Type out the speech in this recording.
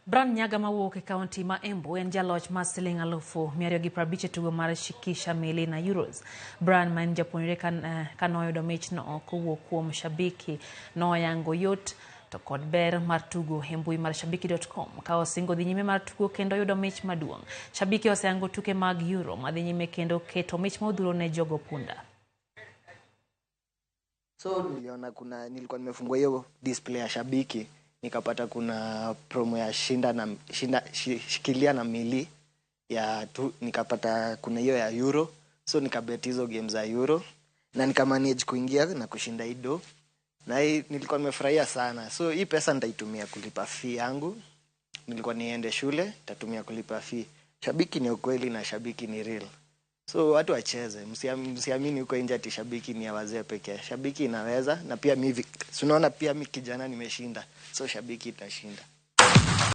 Brian Nyaga mawuok e kaunti ma Embu en jaloch mar siling 250,000 e tugo mar Shikisha Mili na Euros. Brian ma en japuonjre kanoyudo michno kowuok kuom Shabiki noyango yot to kod ber mar tugo e mbui mar shabiki.com ka osingo dhi nyime mar tugo kendo yudo mich maduong'. Shabiki oseyango tuke mag Euro madhi nyime kendo keto mich modhuro ne jogo punda. So niliona kuna, nilikuwa nimefungua hiyo display ya Shabiki, nikapata kuna promo ya shinda na shinda, shikilia na mili ya tu, nikapata kuna hiyo ya Euro, so nikabet hizo game za Euro na nikamanage kuingia na kushinda hii do, na hii nilikuwa nimefurahia sana. So hii pesa nitaitumia kulipa fee yangu, nilikuwa niende shule, nitatumia kulipa fee. Shabiki ni ukweli na Shabiki ni real. So watu wacheze, msiamini huko nje ati Shabiki ni ya wazee pekee. Shabiki inaweza, na pia mi, si unaona pia mi kijana nimeshinda, so Shabiki itashinda.